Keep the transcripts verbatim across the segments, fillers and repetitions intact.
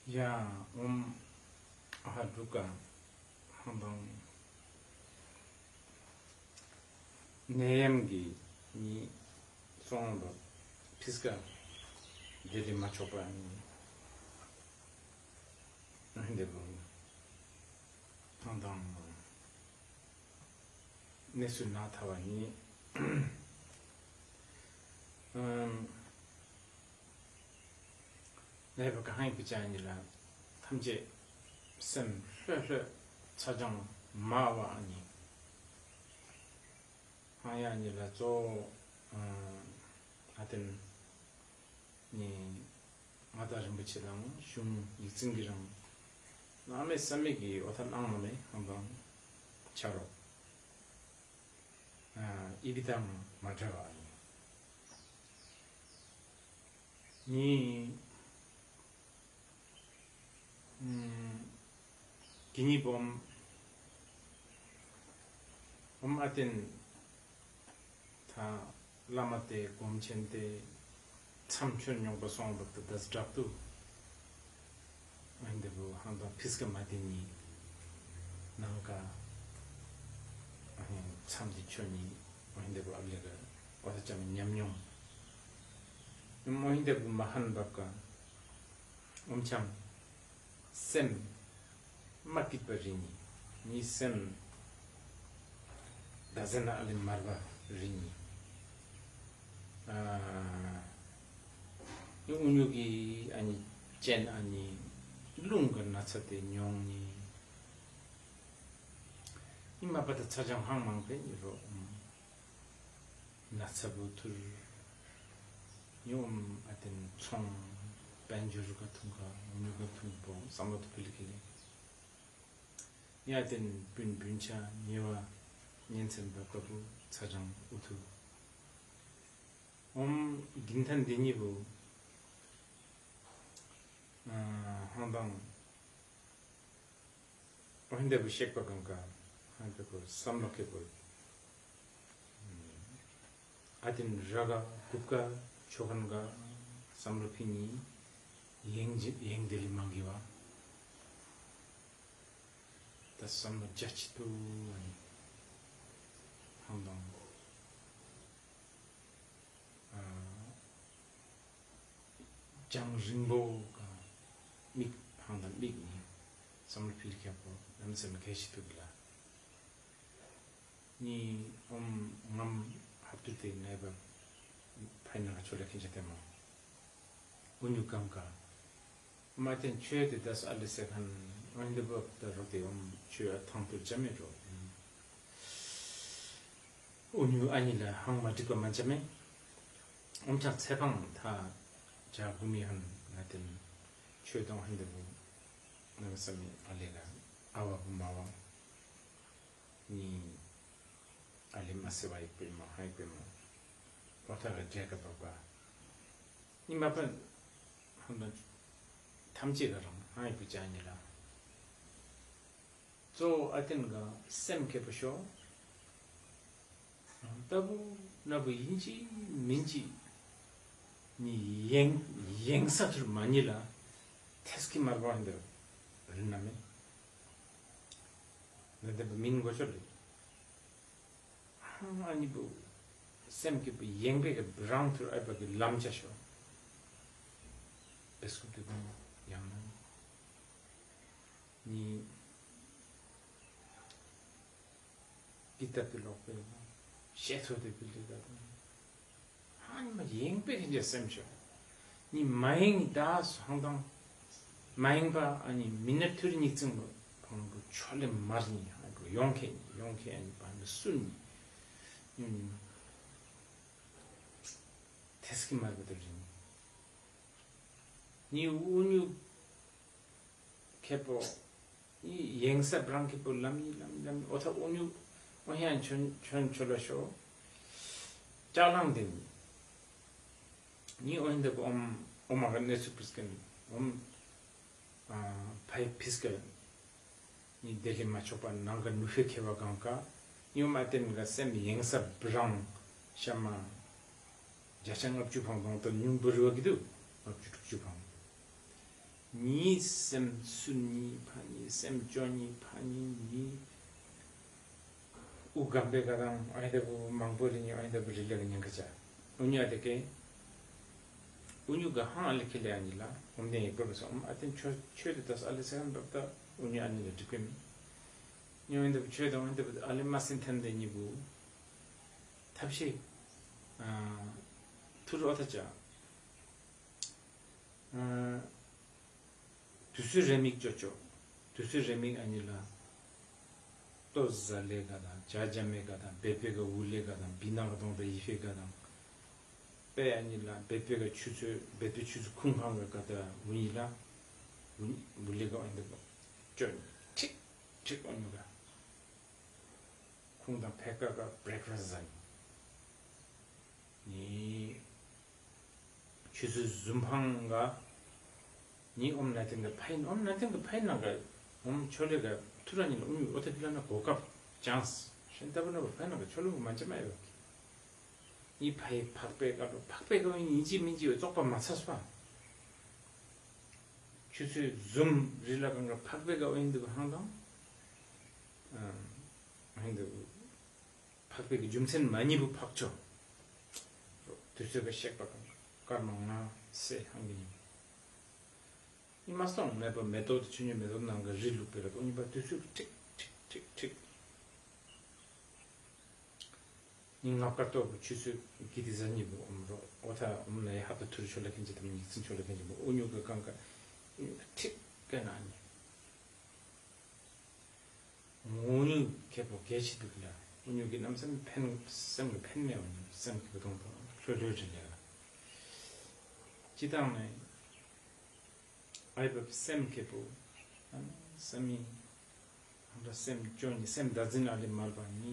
ཡ། ཨོཾ་ཨ་ཧ་དྲུག་ཀ་ཧང་དང་། ནད་ཡམས་ཀྱི་ནི་སོང་བ་ཕིས་ཀ་དེ་དེ་མ་ཆོག་པ་ནི་ཨ་འདི་བུ་ཧང་དང་། གནས་ཚུལ་ནག་ཐ་བ་ནི། ཨམ། ནད་པ་གང་ཡིན་པའི་ཅང་ཉིད་ལ་ཐམས་ཅད་སེམས་ལྷོད་ལྷོད་ཚ་གྱང་མ་བ་ཨ་ནི། ཧང་ཡ་ཉིད་ལ་གཙོ་བོ་ཨ་ཏེན་ནི་མངའ་བདག་རིན་པོ་ཆེ་དང་གཞུང་ཡིག་འཛིན་གྱི་རང་གནང་མེད་བསམ་མེད་ཀྱི་འོ་ཐ་གནང་མ་མེད་ཧང་དང་ཆ་རོགས། ཨི་བི་དང་མ་འདྲ་བ་ནི། ཨུམ། གི་ཉི་སྦོམ། ཨོཾ་ཨ་ཏེན། ད་བླ་མ་དེ་སྒོམ་ཆེན་དེ་མཚམས་ཆོས་མྱོང་པ་སོང་བ་དེ་དེ་དྲག་ཏུ། ཨ་འདི་བུ་ཧང་དང་ཕིས་ཀ་མ་དེ་ཉིད་ནང་ཀ་མཚམས་དེ་ཆོས་ཉིད་ཨ་འདི་བུ་ཨ་ལེ་ག་འོ་ད་ཅམ་ཉམས་མྱོང་། ཨོཾ་ཨ་འདི་བུ་མ་ཧན་བབ་ཀ་ཨོམ་ཆང་སེམས་མ་སྐྱིད་པ་རིགས་ནི། ནི་སེམས་ད་ཟེར་ན་ཨ་ལེ་མར་བ་རིགས་ནི། ཨ་ནི་དབུ་སྨྱུག་གི་ཨ་ནི་ཅན་ཨ་ནི་རླུང་གི་ན་ཚ་དེ་མྱོང་ནི། ནི་མ་པ་ད་ཚ་གྱང་ཧང་མང་པོ་ནི་རོ། ན་ཚ་བུ་ཐུར། ཉོམ་ཨ་ཏེན་ཚོང་། དཔལ་འབྱོར་ག་ཐུང་ག་ངུ་ག་ཐུང་པོ་བསམ་བློ་དུ་ཕིལ་ཁེ་ལེ། ཡ་ཏེན་བུན་བུན་ཆ་ཉེ་བ་གཉེན་ཚན་པ་ཀ་བུ་ཚ་གྲང་ཨུ་ཐུ། ཨོམ་གིན་ཐན་དེ་ཉི་བུ། ཧང་དང་། ཨོ་ཧིན་དེ་བུ་ཤེག་པ་གང་ག་ཧན་དེ་བུ་བསམ་བློ་ཁེ་བུ། ཨ་ཏིན་ར་ག་གུབ་ཀ་ཆོ་ཁན་ག་བསམ་བློ་ཕི་ནི་ཡེང་ཇི་ཡེང་དེ་ལི་མང་གི་བ། ད་བསམ་བློ་རྒྱ་ཆེ་ཏུ་ཨ་ནི་ཧང་དང་། ཨ། ལྗང་རིང་པོ་གང་མིག་ཧང་དང་མིག་ནི་བསམ་བློ་ཕིལ་ཁྱབ་པོ་ལམ་སེམས་གལ་ཆེ་ཐུབ་ལ། ནི་ཨོམ་ངམ་ཧབ་ཏུ་དེ་ནའི་བ་ཕའི་ནང་ཆོ་ལ་ཁྱེད་ཅག་དེ་མོ་ཨུ་ཉུ་གང་ག་མ་ཏན་ཆོས་དེ་དས་ཨ་ལི་སེ་ཁན་ཨོན་དེ་བབ་ད་རོ་དེ་ཨོམ་ཆོས་ཨ་ཐང་དུ་ཅ་མེ་རོ། ཨུ་ཉུ་ཨ་ཉི་ལ་ཧང་མ་ཏི་ཀོ་མ་ཅ་མེ། ཨོམ་ཆག་ཚེ་ཕང་ཐ་ཇ་གུ་མི་ཧན་ང་ཏེན་ཆོས་དང་ཧན་དེ་བུ་ནང་ས་མི་ཨ་ལེ་ལ་ཨ་བ་བུ་མ་བ་ནི་ཨ་ལེ་མ་སེ་བ་ཡིག་པེ་མོ་ཧ་ཡིག་པེ་མོ་ཨོ་ཐ་ར་ཇ་ག་བ་བ་ནི་མ་པ་ཧན་དང་ཐམས་ཅད་ཀ་རང་ཧ་ཡིག་པེ་ཇ་ཉི་ལ། གཙོ་བོ་ཨ་ཏེན་ག་སེམས་ཁེ་པོ་ཤོ། ལྟ་བུ་ན་བུ་ཡིན་ཅི་མིན་ཅི་ནི་ཡེང་ཡེང་ས་ཐུར་མ་ཉི་ལ་ཐེས་ཀི་མར་བ་འདི་རིན་ན་མེ། ན་དེ་བུ་མིན་གོ་ཆོ་ལེ། ཨ་ནི་བུ་སེམས་ཀྱི་བུ་ཡེང་པེ་གི་བུ་རང་ཐུར་ཨ་བ་གི་ལམ་ཆ་ཤོ། བེ་སྐུབ་དེ་བུ་ཡང་ན། ནི། ཀི་ཏ་པི་ལོག་པའི་ཤེས་ཚོད་དེ་པི་ལི་ད་དང་། ཧ་ནི་མ་ཡེང་པེ་ཁེ་ཇ་སེམས་ཤོ། ནི་མ་ཡེང་ད་སོང་དང་། མ་ཡེང་པ་ཨ་ནི་མི་ནི་ཐུར་ཉིག་ཙིང་བུ་ཕང་བུ་ཆོ་ལེ་མར་ནི་ཧ་གོ་ཡོང་ཁེ་ནི་ཡོང་ཁེ་ཨ་ནི་པ་ནི་སུ་ནི། ཉུ་ནི་མ། ཐེས་ཀི་མར་བུ་དུ་རིན། ནི་ཨུ་ཉུ། ཁེ་པོ། ཡེང་ས་བྲང་ཁེ་པོ་ལམ་ཡི་ལམ་ལམ་ཨོ་ཐ་ཨོ་ཉུ་ཨོ་ཧྱན་ཆོན་ཆོན་ཆོ་ལ་ཤོ། ཅ་ལང་དེ་ནི། ནི་ཨོ་ཧན་དེ་ཨོམ་ཨོ་མ་ག་ནེ་སུ་ཕིས་ཀན་ཨོམ་ཕའི་ཕིས་ཀན་ནི་དེ་ལི་མ་ཆོག་པ་ནང་ག་ནུ་ཤེ་ཁེ་བ་གང་ག་ཉུ་མ་ཏེན་ག་སེམས་ཡེང་ས་བྲང་ཤ་མ། བརྒྱ་ཆ་ལྔ་བཅུ་ཕང་གང་དུ་ཉུང་བུ་རི་བ་གི་དུ་ལྔ་བཅུ་དྲུག་ཅུ་ཕང་། ཉིད་སེམས་སུན་ཉིད་ཕ་ཉིད་སེམས་སྐྱོ་ཉིད་ཕ་ཉིད་ཉིད། དབུགས་སྒམ་པའི་ག་དང་ཨ་ཡ་ད་བུ་མང་པོ་རི་ཉིད་ཨ་ཡ་ད་བུ་རི་ལ་གི་ཉེན་ཁ་ཆ། ཨུ་ཉུ་ཨ་དེ་ཀེ། ཨུ་ཉུ་ག་ཧང་ཨ་ལི་ཁེ་ལེ་ཨ་ཉི་ལ་ཨོམ་དེ་ཡེ་གོ་བ་སོ་ཨོམ་ཨ་དེན་ཆོ་ཆོས་དེ་ད་ས་ཨ་ལི་སེ་ཧན་བབ་ད་ཨུ་ཉུ་ཨ་ཉི་ལ་འགྲིག་གི་མི། ཉོ་ཨ་ཡ་ད་བུ་ཆོས་དང་ཨ་ཡ་ད་བུ་ཨ་ལི་མ་སེན་ཐན་དེ་ཉི་བུ། ཐབས་ཤེས། ཨ། ཐུར་ཨོ་ཐ་ཅ། ཨ། དུས་ཚོད་རེ་མིག་ཅོ་ཅོ། དུས་ཚོད་རེ་མིག་ཨ་ནི་ལ། ལྟོ་ཟ་ལེ་ག་དང་ཇ་ཇ་མེ་ག་དང་བེ་བེ་ག་འུ་ལེ་ག་དང་བི་ནག་ག་དོང་དང་ཡི་ཕེ་ག་དང་། པེ་ཨ་ནི་ལ་བེ་བེ་ག་ཆུ་ཚོད་བེ་བེ་ཆུ་ཚོད་ཁུང་ཁང་ག་ག་དང་འུ་ཡི་ལ། འུ་འུ་ལེ་ག་ཨ་ནི་ལ་ཅོ་ནི་ཁྲིག་ཁྲིག་ཨ་ནི་ག་ཁུང་དང་ཕེ་ཀ་ག་བྷི་རེག་ཕ་སི་ཟ་ནི། ནི། ཆུ་ཚོད་བཟུམ་འཕང་ག་ནི་ཨོམ་ན་ཏིང་ག་ཕའི་ཨོམ་ན་ཏིང་ག་ཕའི་ནང་ག་ཨོམ་ཆོ་ལེ་ག་ཐུ་ར་ཉི་ལ་ཨུ་ཉུ་ཨོ་ཏེ་ཏི་ལ་ན་གོ་སྐབས་ཅང་སི་ཤན་ཏ་བ་ན་བ་ཕའི་ནང་ག་ཆོ་ལེ་ག་མ་ཅ་མ་ཡོ། ནི་ཕའི་ཕག་པའི་ཀ་ལོ་ཕག་པའི་ཀ་ཨིན་ཅི་མིན་ཅི་བཙོག་པ་མ་ཚ་སོ། ཆུ་ཚོད་བཟུམ་རི་ལ་གང་ག་ཕག་པའི་ཀ་ཨིན་དུ་ཧང་དང་ཨིན་དུ། འཕགས་པའི་གི་རྒྱུ་མཚན་མ་རྙེད་པའི་འཕགས་མཆོག་དུས་ཚོད་ཀྱི་གཤེགས་པ་དང་སྐར་མ་ལྔ་སེ་ཧང་གི་ཉིན། ཉི་མ་སོང་མེད་པ་མེ་ཏོག་དང་ཆུ་ཉི་མེ་ཏོག་ནང་གི་རི་ལུག་པའི་ར་ཏོ་ཉི་མ་དུས་ཚོད་ཀྱི་ཁྲིག་ཁྲིག་ཁྲིག་ཁྲིག་ཉིན་ལྔ་སྐར་ཏོག་གི་ཆུ་ཚོད་ཀྱི་དེ་ཟ་ཉི་བུ་ཨོམ་རོ་ཨོ་ཐ་ཨོམ་ན་ཡ་ཧ་ཏ་ཐུར་ཆོ་ལ་ཁན་ཅི་དམ་ཉིག་ཚིན་ཆོ་ལ་ཁན་ཅི་བུ་ཨོ་ཉུ་གི་གང་ག་ཨོ་ཉུ་གི་ཁྲིག་ག་ན་ཉི། ངོ་ཉུལ་ཁེ་པོ་གལ་ཆེ་འདུག་ལ། ངོ་ཉུལ་གྱི་རྣམ་སེམས་ཕན་སེམས་ཀྱི་ཕན་མེད་པ་ནི་སེམས་ཀྱི་གདོང་དང་ལྷོད་ལྷོད་རེད་ལ། སྤྱི་བཏང་ནས་ཨའི་བབ་སེམས་ཁེ་པོ་ཨ་ནི་སེམས་མི་ཧང་ད་སེམས་སྐྱོ་ནི་སེམས་བདག་འཛིན་ཨ་ལི་མར་པ་ནི།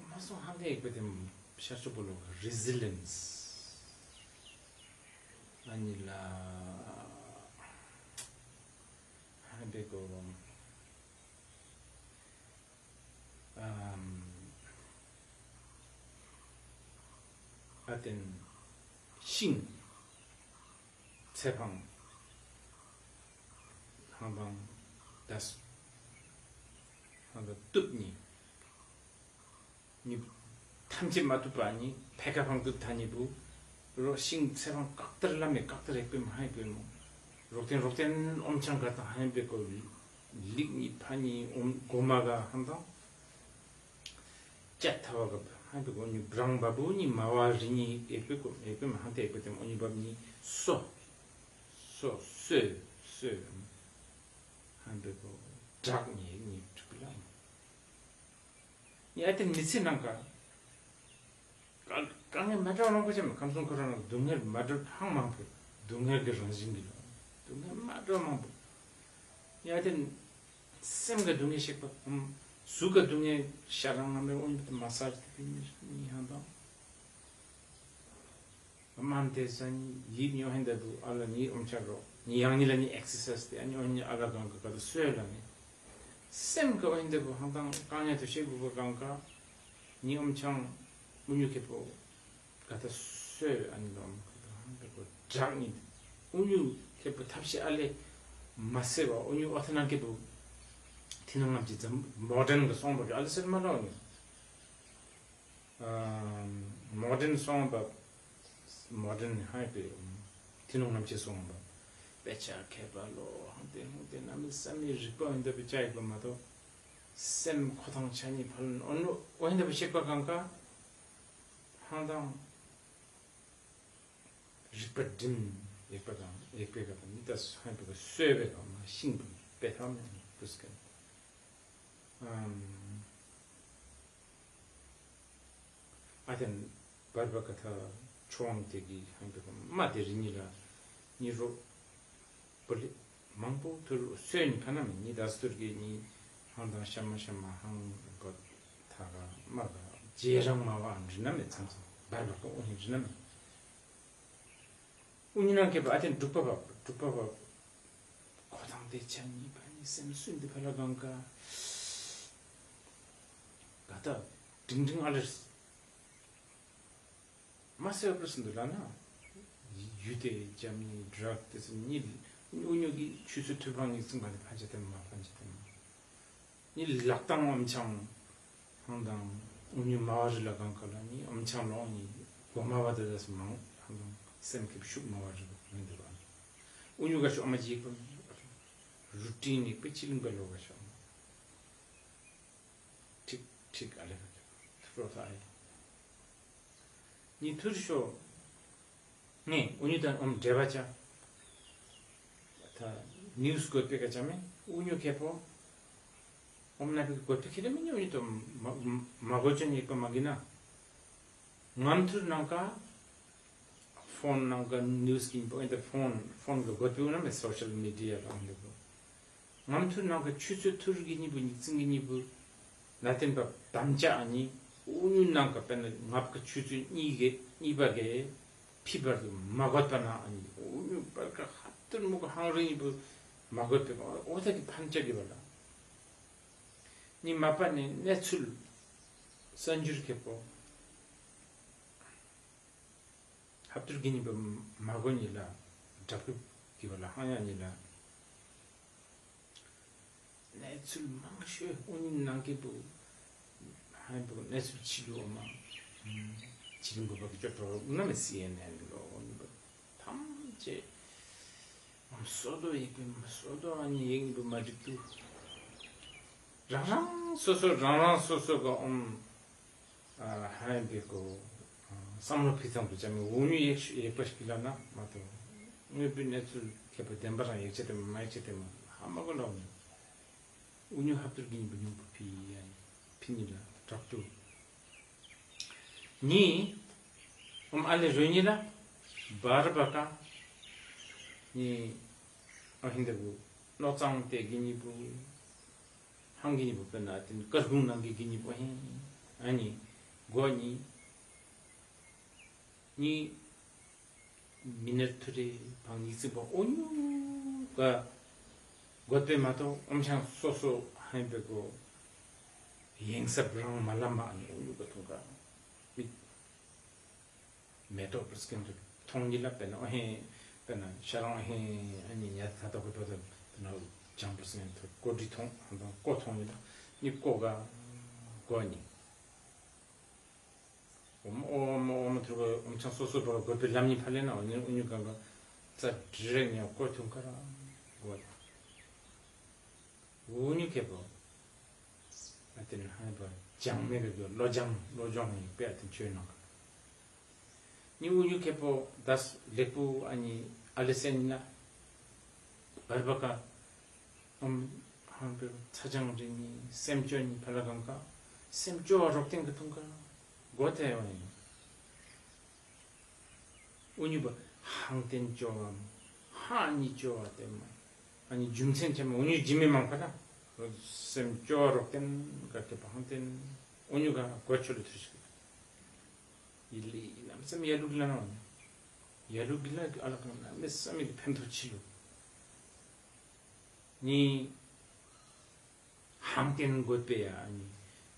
མ་སོང་ཧང་ཏེ་ཡིག་པ་དེ་ཤར་ཆོ་པོ་ལོ་རི་ཟི་ལེན་སི་ཨ་ནི་ལ་ཧང་ཏེ་གོ་ཨམ་ཨ་ཏེན་ཤིང་། ཚེ་འཕང་། ཧང་པང་། དས། ཧང་པང་། གཏུབ་ནི། ནི། ཐམས་ཅད་མ་གཏུབ་པ་ནི་ཕེ་ཁ་འཕང་གཏུབ་ཐ་ནི་བུ། རོ་ཤིང་ཚེ་འཕང་བཀག་ལྟར་ལམ་མེ་བཀག་ལྟར་ཡེག་པེ་མ་ཧ་ཡེག་པེ་མོ། རོག་ཏེན་རོག་ཏེན་ཨོམ་ཆང་ག་དང་ཧ་ཡེག་པེ་གོ་ལིག་ནི་ཕ་ནི་ཨོམ་གོ་མ་ག་ཧང་དང་། ཅད་ཐ་བ་ག་ཧན་པེ་གོ་ནི་བྲང་བ་བུ་ནི་མ་བ་རི་ནི་ཨེ་པེ་གོ་ཨེ་པེ་མ་ཧན་ཏེ་ཨེ་པེ་ཏེ་མ་ཨོ་ནི་བབ་ནི་སོ། སོ་སོ་སོ། ཧན་པེ་གོ་བྲག་ནི་ནི་ཐུ་པི་ལ་ནི་ཨ་ཏེ་མི་ཚེ་ནང་ག་ག་ག་ངེ་མ་འདྲ་མང་པོ་ཅམ་ཁམས་སོང་ཁོ་རང་སྡུག་བསྔལ་མ་འདྲ་ཧང་མང་པོ་སྡུག་བསྔལ་གི་རང་བཞིན་གི་ལ་སྡུག་བསྔལ་མ་འདྲ་མང་པོ། ཡ་དེ་སེམས་ཀྱི་སྡུག་བསྔལ་ཤེས་པ་ཨམ། གཟུགས་ཀྱི་སྡུག་བསྔལ་ཤ་རང་ངམ་རེ་འོན་པ་མ་སར་ཏེ་ཏེ་ནི་ཧང་དང་། མ་འདས་ས་ནི་ཡིད་ཉོ་ཧན་དེ་བུ་ཨ་ལ་ནི་ཨོམ་ཆ་རོ་ནི་ཡང་ནི་ལ་ནི་ཨེག་སར་སའི་ཏེ་ཨ་ནི་ཨོ་ནི་ཨ་ལ་གང་གི་ག་དུ་སོས་ལ་ནི། སེམས་ཀྱི་ཨོ་ཧན་དེ་བུ་ཧང་དང་དཀའ་ངལ་དུ་ཤེས་དགོས་པ་གང་ག་ནི་ཨོམ་ཆང་མུ་ཉུ་ཁེ་པོ། ག་ད་སོས་ཨ་ནི་ལོ་ཨམ་ག་ད་ཧང་ག་གོ་བྲག་ནི། ཨུ་ཉུ་ཁེ་པོ་ཐབས་ཤེས་ཨ་ལེ་མ་སེ་བ་ཨུ་ཉུ་ཨོ་ཐ་ན་ཁེ་པོ་ཐི་ནང་ངམ་ཅི་ཙམ་མོ་ཌན་གི་སོང་བ་གི་ཨ་ལེ་སེར་མ་ལོ་ཨུ་ཉུ་མོ་ཌན་སོང་བ་མོ་ཌན་ཧ་པེ་ཐི་ནང་ངམ་ཅི་སོང་བ་དཔེ་ཆ་ཁེ་པ་ལོ་ཧང་ཏེ་ཧང་ཏེ་ན་མི་ས་མི་རིག་པ་ཨིན་ད་པེ་ཆ་ཡིག་པ་མ་ཏོ་སེམས་ཁོ་ཐང་ཆ་ནི་ཕལ་ཨོ་ནུ་ཨོ་ཧན་ད་པེ་ཤེག་པ་གང་ག་ཧང་དང་། རིག་པ་སྒྲིམ། ཡེག་པ་དང་ཡེག་པའི་སྐབས་དང་མི་ལྟ་སུ་ཧན་པའི་སོས་པའི་སྐབས་ན་ཤིང་དུ་པེ་ཐ་མེ་ནི་ཕུས་ཀན། ཨམ། ཨ་དེན་བར་བ་ཀ་ཐ་ཆོའང་དེ་གི་ཧན་པའི་སྐབས་མ་དེ་རི་ཉི་ལ་ཉི་རོ། པོ་ལི། མང་པོ་ཐུར་སོས་ནི་ཁ་ན་མི་ཉི་དཱ་སི་ཐུར་གི་ཉི་ཧང་དང་ཤ་མ་ཤ་མ་ཧང་གོ་ཐ་ག་མ་ག་རྗེ་རང་མ་བའང་རི་ན་མེ་ཚང་ཚང་བར་བ་ཀ་ཨོ་ཧིན་རི་ན་མེ། ཨུ་ཉི་ནང་སྐྱེས་པ་ཨ་ཏེ་འབྲུག་པ་བབ་འབྲུག་པ་བབ། ཁོ་དང་དེ་ཆ་གཉིས་ཕ་ནི་སེམས་སུན་དི་ཕ་ལ་གང་ག་ག་ད་འབྲིང་འབྲིང་ཨ་ལེར། མ་སེར་པར་སུ་འདུག་ལ་ན། ཡུལ་དེ་རྒྱབ་ནི་ཌ་རག་དེ་ཚོ་ནི། དངོས་ཉོ་གི་ཆུ་ཚོད་ཐུབ་རང་ཡིག་ཚང་ག་ནས་ཕན་ཆད་དེ་མ་ཕན་ཆད་དེ་མ། ནི་ལག་དང་ཨམ་ཆང་ཧང་དང་དངོས་ཉོ་མ་བ་རི་ལ་གང་ག་ལ་ནི་ཨམ་ཆང་ལོང་ནི་སྒོ་མ་བ་དེ་ཚོ་མང་ཧང་དང་སེམས་ཁེབ་ཤུགས་མ་བ་རི་ལ་མི་འདུག་ལ། དངོས་ཉོ་ག་ཤོག་ཨ་མ་ཅིག་ཡིག་པ་རུ་ཏིན་ནི་པེ་ཅི་ལིང་པ་ལོ་ག་ཤོག་ཁྲིག་ཁྲིག་ཨ་ལེ་ག་ཤོག་ཐུ་རོ་ཐ་ཨེ། ཉི་ཐུར་ཤོ། ངས་ཨུ་ཉུ་དང་ཨོམ་འབྲེལ་བ་བྱ། ད་ནིའུ་སི་གོ་པེ་ཀ་ཅང་མེད་ཨུ་ཉུ་ཁེ་པོ། ཨོམ་ན་པི་གོ་པེ་ཁེ་རེ་མེད་ནི་ཨུ་ཉུ་དང་མ་མ་གོ་ཅན་ཡིག་པ་མ་གི་ན། ངམ་ཐུར་ནང་ཀ་ཕོན་ནང་ཀ་ནིའུ་སི་གིན་པོ་ཨེ་ད་ཕོན་ཕོན་གི་གོ་པེ་ཨུ་ན་མེད་སོ་ཤལ་མི་ཌི་ཡ་ལ་ཨང་དེ་གོ། ངམ་ཐུར་ནང་གི་ཆུ་ཚོད་ཐུར་གི་གཉིས་པོ་ཉིག་ཙིང་གི་གཉིས་པོ་ལ་བརྟེན་པ་དམ་བཅའ་ཨ་ནི་ཨུ་ཉུ་ནང་གི་དཔེར་ན་ངབ་གི་ཆུ་ཚོད་གཉིས་གི་གཉིས་པ་གི་ཕི་བར་དུ་མ་གོད་པ་ན་ཨ་ནི་ཨུ་ཉུ་བར་ག་ཧབ་ཏུར་མུ་གི་ཧང་རི་གཉིས་པོ་མ་གོད་པའི་ཨོ་ད་གི་ཕན་ཆ་གི་བ་ལ་ནི་མ་པ་ནི་གནས་ཚུལ་གསར་འགྱུར་ཁེ་པོ། ཧབ་ཏུར་གི་ཉིན་པ་མ་གོ་ཉི་ལ་དྲག་སྐུལ་གི་བ་ལ་ཧང་ཡང་ཉི་ལ་གནས་ཚུལ་མང་ཤོས་ཨུ་ཉིན་ནང་གི་བུ་ཧང་བུ་གནས་ཚུལ་ཕྱི་ལུ་འོ་མ་ཕྱི་རིམ་བུ་བ་གི་ཅོ་ཏོ་ན་མེ་སི་ཨེན་ཨེན་ལོ་ཨུ་ཉིན་པ་ཐམས་ཅད་སོ་དོ་ཡིག་པའི་སོ་དོ་ཨ་ཉི་ཡིག་བུ་མ་འགྲིག་ཏུ། རང་རང་སོ་སོ་རང་རང་སོ་སོ་གི་ཨོམ་ཧན་པེ་ཀོ་བསམ་བློ་ཕི་ཚང་དུ་ཅམ་འུ་ཉུ་ཡེག་ཡེག་པ་ཞིག་ལ་ན་མ་གཏོགས་དངོས་པོའི་གནས་ཚུལ་ཁྱད་པར་ལྡན་པ་རང་ཡེག་ཆེ་དེ་མ་ཡེག་ཆེ་དེ་མ་ཧ་མ་གོ་ལ་འུ་ཉུ་ཧབ་ཏུར་གི་ཉིན་པ་ཉུང་པོ་ཕི་ཡ་ཕི་ཉི་ལ་དྲག་ཏུ་ཉི་ཨོམ་ཨ་ལེ་རོ་ཉི་ལ་བར་བ་ཀ་ཉི་ཨ་ཧིན་དེ་བུ་ནོ་ཙང་ཏེ་གི་ཉི་བུ། ཧང་གི་ཉི་བུ་པེ་ན་ཏིན་ཀར་ཀུང་ནང་གི་གི་ཉི་བུ་ཧེ། ཨ་ནི་གོ་ཉི་ཉི་མི་ནར་ཐུ་རེ་བང་ཉི་ཚིག་པ་ཨོ་ཉུ་ག་གོ་པེ་མ་ཏོ་ཨོམ་ཆང་སོ་སོ་ཧན་པེ་གོ་ཡེང་སབ་རང་མ་ལ་མ་ཨ་ནི་ཨོ་ཉུ་ག་ཐུང་ག་མི། མེ་ཏོག་པུར་སྐྱེམས་དུ་མཐོང་གི་ལ་དཔེར་ན་ཨོ་ཧེ། དཔེར་ན་ཤ་རང་ཨོ་ཧེ་ཨ་ནི་ཉལ་ཐ་ཐོག་གི་བོ་དུ་དེ་ན་ལྗང་པུར་སྐྱེམས་དུ་ཀོ་དྲི་མཐོང་ཧང་དང་ཀོ་མཐོང་གི་ལ་ནི་ཀོ་ག་ཀོ་ནི། ཨོ་མ་ཨོ་མ་ཨོ་མ་ཐུར་ག་ཨོམ་ཆང་སོ་སོ་བོ་ག་གོ་པའི་ལམ་ནི་ཕ་ལེ་ན་ཨོ་ནི་ཨུ་ཉུ་གང་ག་རྩ་དྲི་རེ་ཉ་ཀོ་ཐུང་ཁ་ར་ཀོ་ནི། འུ་ཉུ་ཁེ་པོ། ཨ་ཏི་ནི་ཧ་ནི་པ་ལྗང་མེ་གི་གི་ལོ་ལྗང་ལོ་ལྗང་ནི་པེ་ཨ་ཏི་ཆོས་ནང་གི། ནི་འུ་ཉུ་ཁེ་པོ་དཱས་ལེགས་པོ་ཨ་ནི་ཨ་ལེ་སེན་ན། བར་བ་ཀ་ཨམ་ཧང་པེ་ཚ་ལྗང་རི་ནི་སེམས་ཅོ་ནི་ཕ་ལ་གང་ཀ་སེམས་ཅོ་བ་རོག་ཏེན་གི་ཐུང་ཀ་གོ་ཐེ་བ་ནི། འུ་ཉུ་པ་ཧང་ཏེན་ཅོ་བ་མ་ཧང་ཉི་ཅོ་བ་ཏེ་མ་ཨ་ནི་རྒྱུ་མཚན་ཅན་མ་འུ་ཉུ་ཇི་མི་མང་པ་ན་སེམས་ཅོ་བ་རོག་ཏེན་ག་ཏེ་པ་ཧང་ཏེན་འུ་ཉུ་ག་གོ་ཆོ་ལི་ཐུ་ཤི་ཡི་ལི་ནམ་སེམས་ཡ་ལུག་ལ་ན་ཡ་ལུག་ལ་ཨ་ལ་གང་ན་མེ་སམ་མི་ཕན་ཐོགས་ཆི་ལུག་ནི། ཧང་ཏེན་འགོད་པའི་ཡ་ནི་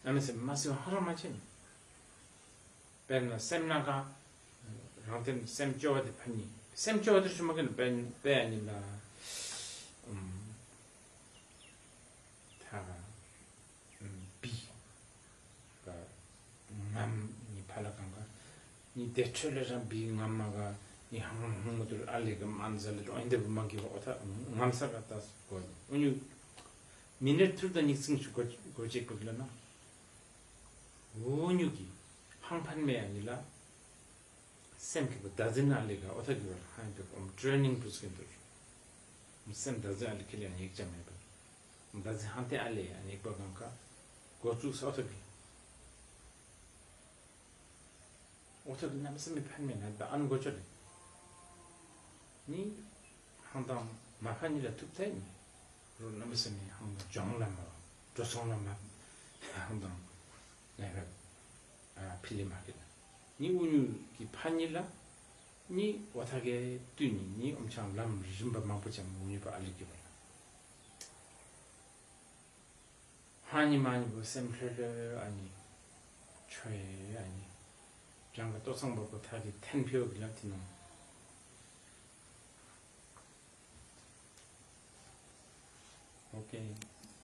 ཨ་ནི་སེམས་མ་སེམས་ཧ་ར་མ་ཆེན། དཔེར་ན་སེམས་ན་ག་རང་སྟེང་སེམས་སྐྱོ་བ་དེ་ཕན་ནི་སེམས་སྐྱོ་བ་དེ་ཆུ་མ་གན་དཔེ་དཔེ་ཡ་ནི་ལ་ཨུམ་ཐ་ག་ཨུམ་བི་ག་ངམ་ནི་ཕ་ལ་གང་ག་ནི་དེ་འཕྲོད་ལས་རང་བི་ངམ་མ་ག་ནི་ཧང་ཧང་མ་དུར་ཨ་ལེ་ག་མ་ན་ཟ་ལེ་དོ་ཨིན་དེ་བུ་མ་གི་བ་ཨོ་ཐ་ངམ་ས་ག་ཏ་གོ་ཨུ་ཉུ། མི་ནེར་ཐུར་དང་ཉིག་ཚིང་ཆུ་གོ་གོ་ཅེས་པུར་ལ་ན། འུ་ཉུ་གི་ཧང་ཕན་མེ་ཡ་ནི་ལ། སེམས་ཀྱི་བུ་ད་ཛིན་ཨ་ལེ་ག་ཨོ་ཐ་གི་བར་ཧང་དུ་ཨོམ་ཊེ་རེ་ནིང་པུས་ཀིན་དུ། སེམས་ད་ཛིན་ཨ་ལེ་ཁི་ལེ་ཡ་ཉིག་ཅམ་མེ་པ། ད་ཛིན་ཧང་ཏེ་ཨ་ལེ་ཡ་ཉིག་པ་གང་ག་གོ་ཚུགས་ཨོ་ཐ་གི། ཨོ་ཐ་གི་ནམ་སེམས་མི་ཕན་མེད་ན་ད་ཨན་གོ་ཆོད་ལེ། ནི་ཧང་དང་མ་ཕན་ནི་ལ་ཐུབ་ཐལ་ནི། རོ་ནམ་སེམས་མི་ཧང་དང་ཇོང་ལ་མ་བ་འགྲོ་སོང་ལ་མ་ཧང་དང་ནས་ཕ་ཕི་ལི་མ་གི་ལ་ནི་འུ་ཉུ་གི་ཕན་ནི་ལ་ནི་ཨོ་ཐ་གའི་དུས་ནི་ནི་ཨོམ་ཆང་ལམ་རིམ་པ་མང་པོ་ཅམ་འུ་ཉུ་པ་ཨ་ལི་གི་བ་ལ། ཧ་ནི་མ་ནི་བུ་སེམས་ལྷོད་ལྷོད་ཨ་ནི། ཆོས་ཨ་ནི། རང་གི་ལྟོ་ཚང་བོར་གོ་ཐག་གི་ཐན་ཕིའོ་གི་ལ་ཐི་ནོ། ཨོ་ཀེ།